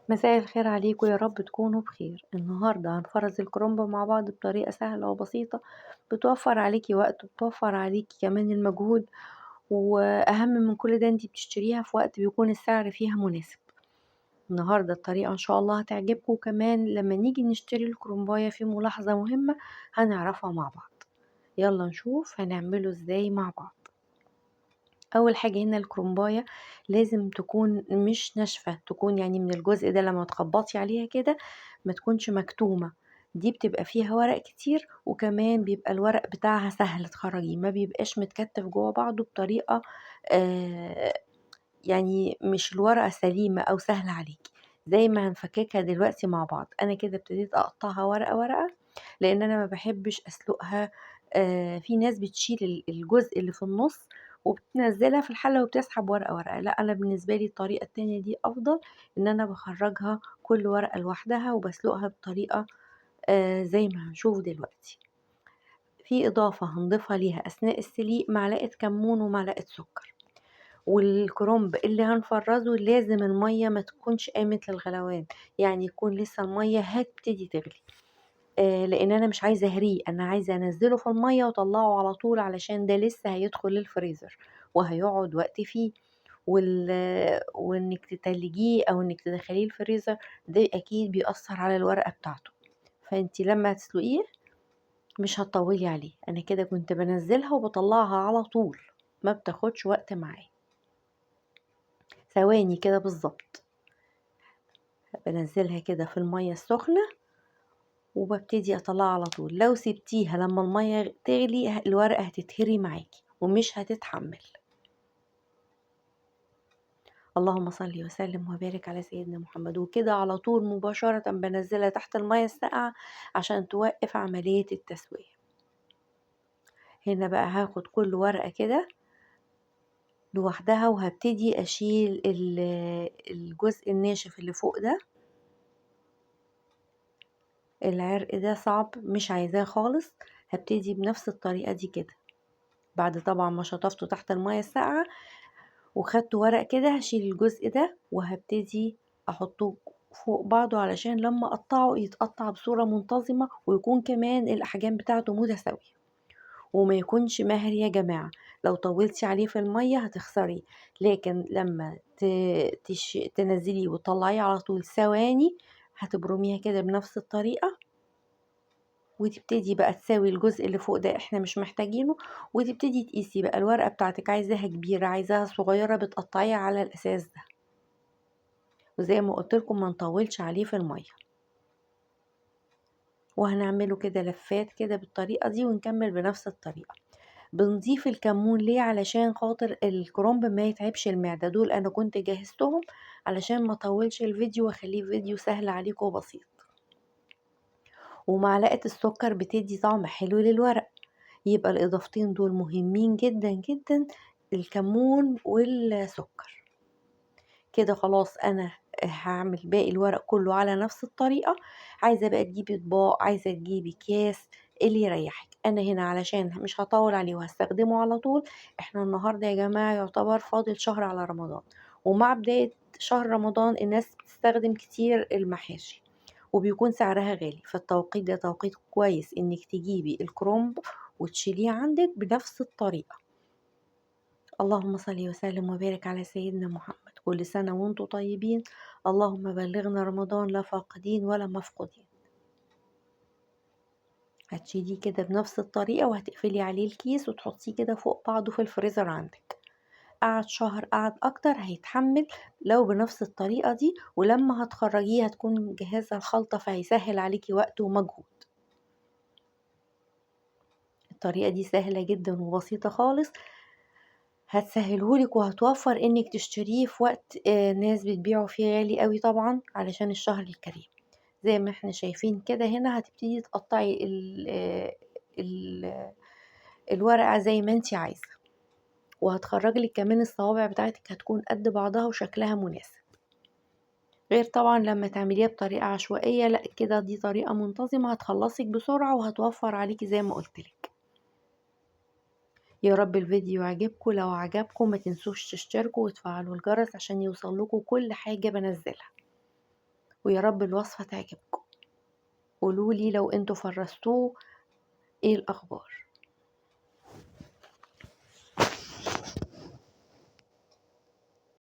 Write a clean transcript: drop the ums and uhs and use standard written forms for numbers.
مساء الخير عليكم، يا رب تكونوا بخير. النهاردة هنفرز الكرنب مع بعض بطريقة سهلة وبسيطة، بتوفر عليكي وقت وبتوفر عليكي كمان المجهود، وأهم من كل ده انتي بتشتريها في وقت بيكون السعر فيها مناسب. النهاردة الطريقة إن شاء الله هتعجبكم، وكمان لما نيجي نشتري الكرنباية في ملاحظة مهمة هنعرفها مع بعض. يلا نشوف هنعمله ازاي مع بعض. أول حاجة هنا الكرنباية لازم تكون مش ناشفة، تكون من الجزء ده لما تخبطي عليها كده ما تكونش مكتومة، دي بتبقى فيها ورق كتير، وكمان بيبقى الورق بتاعها سهل تخرجيه، ما بيبقاش متكتف جوه بعضه بطريقة، مش الورقة سليمة أو سهلة عليكي. زي ما هنفككها دلوقتي مع بعض. أنا كده ابتديت أقطعها ورقة ورقة، لأن أنا ما بحبش أسلقها. في ناس بتشيل الجزء اللي في النص وبتنزلها في الحلة وبتسحب ورقة ورقة، لا أنا بالنسبة لي الطريقة التانية دي أفضل، إن أنا بخرجها كل ورقة لوحدها وبسلقها بطريقة، زي ما هنشوف دلوقتي. في إضافة هنضيفها ليها أثناء السليق، معلقة كمون ومعلقة سكر. والكرنب اللي هنفرزه لازم المية ما تكونش قامت للغلوان، يعني يكون لسه المية هتبتدي تغلي، لأن أنا مش عايزة أهريه، أنا عايزة أنزله في المية وأطلعه على طول، علشان ده لسه هيدخل الفريزر وهيقعد وقت فيه، وإنك تتلجيه أو إنك تدخليه الفريزر ده أكيد بيأثر على الورقة بتاعته، فأنتي لما هتسلقيه مش هتطولي عليه. أنا كده كنت بنزلها وبطلعها على طول، ما بتاخدش وقت معايا، ثواني كده بالظبط. بنزلها كده في المية السخنة وببتدي اطلعها على طول. لو سبتيها لما المية تغلي الورقة هتتهري معاكي ومش هتتحمل. اللهم صل وسلم وبارك على سيدنا محمد. وكده على طول مباشرة بنزلها تحت المية الساقعة عشان توقف عملية التسوية. هنا بقى هاخد كل ورقة كده لوحدها وهبتدي اشيل الجزء الناشف اللي فوق ده، العرق ده صعب مش عايزاه خالص. هبتدي بنفس الطريقة دي كده، بعد طبعا ما شطفته تحت المية الساقعة وخدت ورق كده، هشيل الجزء ده وهبتدي احطه فوق بعضه علشان لما اقطعه يتقطع بصورة منتظمة، ويكون كمان الاحجام بتاعته متساوية وما يكونش مهري يا جماعة. لو طولتي عليه في المية هتخسري، لكن لما تنزليه وتطلعيه على طول ثواني هتبرميها كده بنفس الطريقة، وتبتدي بقى تساوي الجزء اللي فوق ده احنا مش محتاجينه، وتبتدي تقيسي بقى الورقة بتاعتك عايزاها كبيرة عايزاها صغيرة، بتقطعيها على الأساس ده. وزي ما قلت لكم ما نطولش عليه في المية، وهنعمله كده لفات كده بالطريقة دي ونكمل بنفس الطريقة. بنضيف الكمون ليه؟ علشان خاطر الكرنب ما يتعبش المعدة. دول أنا كنت جهزتهم علشان ما اطولش الفيديو واخليه فيديو سهل عليكم وبسيط. ومعلقة السكر بتدي طعم حلو للورق، يبقى الإضافتين دول مهمين جدا جدا، الكمون والسكر. كده خلاص أنا هعمل باقي الورق كله على نفس الطريقة. عايزة بقى تجيبي اطباق، عايزة تجيبي اكياس، اللي يريحك. أنا هنا علشان مش هطول عليه وهستخدمه على طول. احنا النهاردة يا جماعة يعتبر فاضل شهر على رمضان، ومع بداية شهر رمضان الناس بتستخدم كتير المحاشي وبيكون سعرها غالي، فالتوقيت ده توقيت كويس انك تجيبي الكرنب وتشيليه عندك بنفس الطريقة. اللهم صل وسلم وبارك على سيدنا محمد. كل سنة وانتم طيبين. اللهم بلغنا رمضان لا فاقدين ولا مفقودين. هتشيليه كده بنفس الطريقة وهتقفلي عليه الكيس وتحطيه كده فوق بعضه في الفريزر عندك. قعد شهر قعد اكتر هيتحمل لو بنفس الطريقة دي، ولما هتخرجيه هتكون مجهزة الخلطة، فهيسهل عليكي وقت ومجهود. الطريقة دي سهلة جدا وبسيطة خالص، هتسهلهولك وهتوفر انك تشتريه في وقت، ناس بتبيعه فيه غالي قوي طبعا علشان الشهر الكريم. زي ما احنا شايفين كده هنا هتبتدي تقطعي الورقة زي ما انتي عايزة، وهتخرج لك كمان الصوابع بتاعتك هتكون قد بعضها وشكلها مناسب. غير طبعا لما تعمليها بطريقة عشوائية، لا كده دي طريقة منتظمة هتخلصك بسرعة وهتوفر عليكي زي ما قلتلك. يا رب الفيديو عجبكم، لو عجبكم ما تنسوش تشتركوا وتفعلوا الجرس عشان يوصل لكم كل حاجة بنزلها. ويا رب الوصفة تعجبكم. قولوا لي لو أنتم فرزتوه إيه الأخبار.